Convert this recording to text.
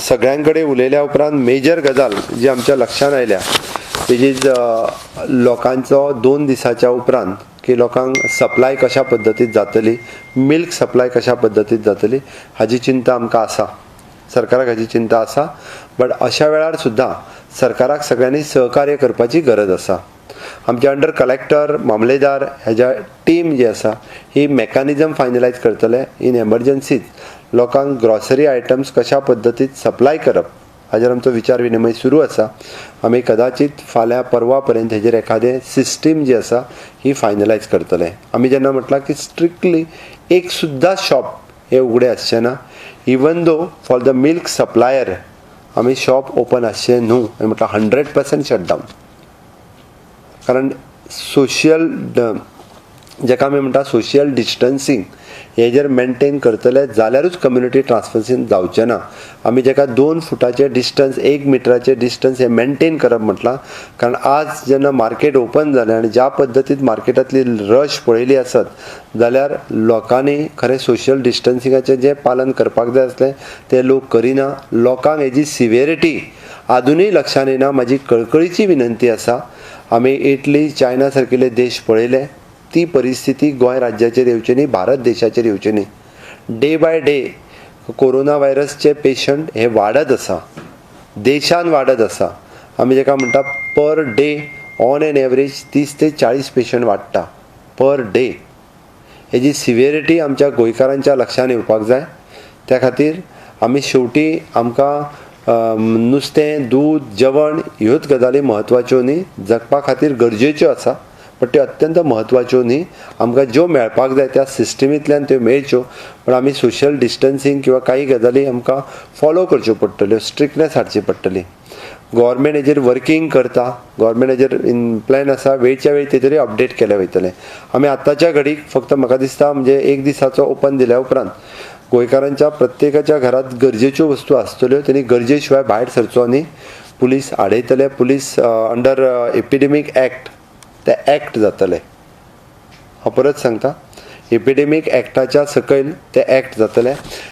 सगळ्यां कडेन उलयल्या उपरांत मेजर गजाल जी आमच्या लक्षांत आयल्या, which is लोकांचो 2 दिसाच्या उपरांत की लोकांक सप्लाय कशा पद्दतीन जातली, मिल्क सप्लाय कशा पद्दतीन जातली, हाजी चिंता आमकां आसा. सरकाराक हाजी चिंता आसा, बट अशा वेळार सुद्दां सरकाराक सगळ्यांनी सहकार्य करपाची गरज आसा. आमचे अंडर कलेक्टर, मामलेदार हेज्या टीम जी आसा, ही मॅकानिजम फायनलायज करतले. इन एमर्जन्सीज लोकांक ग्रॉसरी आयटम्स कशा पद्दतीन सप्लाय करप, हाजेर आमचो विचार विनिमय सुरू आसा. आमी कदाचित फाल्यां परवा पर्यंत हेजेर एखादें सिस्टीम जी आसा ही फायनलायज करतले. आमी जेन्ना म्हटलां की स्ट्रिक्टली एक सुद्दां शॉप हे उगडे आसचे ना, even though for the milk supplier आमी शॉप ओपन आसचें न्हू, आमी म्हटलां 100% शटडावन. कारण सोशियल, जेका आमी म्हणटा सोशियल डिस्टन्सींग, हे जर मेंटेन करतले जाल्यारूच कम्युनिटी ट्रान्समिशन जावचें ना. आमी जेका 2 फुटाचें डिस्टन्स, 1 मिटराचें डिस्टन्स हे मेंटेन करप म्हटलां. कारण आज जेन्ना मार्केट ओपन जालें आनी ज्या पद्दतीन मार्केटांतली रश पळयली आसत जाल्यार लोकांनी खरें सोशियल डिस्टन्सिंगाचें जें पालन करपाक जाय आसलें, तें लोक करिना. लोकांक हेजी सिवियरिटी आजुनूय लक्षांत येना. म्हाजी कळकळीची विनंती आसा, आमी इटली, चायना सारकिले देश पळयले, ती परिस्थिती गोंय राज्याचेर येवची न्ही, भारत देशाचेर येवची न्ही. डे बाय डे कोरोना व्हायरसचे पेशंट हे वाडत आसा, देशान वाडत आसा. आमी जेका म्हणटा, per day on an average 30 ते 40 पेशंट वाडटा पर डे. हेजी सिवियरिटी आमच्या गोंयकारांच्या लक्षांत येवपाक जाय. त्या खातीर आमी शेवटी आमकां नुस्तें, दूद, जेवण ह्योच गजाली म्हत्वाच्यो न्ही, जगपा खातीर गरजेच्यो आसा, बट त्यो अत्यंत म्हत्वाच्यो न्ही. आमकां ज्यो मेळपाक जाय त्या सिस्टमींतल्यान त्यो मेळच्यो, पण आमी सोशल डिस्टन्सींग किंवा काही गजाली आमकां फॉलो करच्यो पडटल्यो, स्ट्रिक्टनेस हाडची पडटली. गव्हर्मेंट हेजेर वर्कींग करता. गव्हर्मेंट हेजेर इन प्लॅन आसा, वेळच्या वेळ तेजेरूय अपडेट केले वयतले. आमी आतांच्या घडीक फक्त म्हाका दिसता, म्हणजे एक दिसाचो ओपन दिल्या उपरांत गोंयकारांच्या प्रत्येकाच्या घरात गरजेच्यो वस्तू आसतल्यो. तेणी गरजे शिवाय भायर सरचो न्ही. पुलीस आडयतले. पुलीस अंडर एपिडेमीक एक्ट ते एक्ट जातले. हांव परत सांगता, एपिडेमीक एक्टाच्या सकयल ते एक्ट जातले.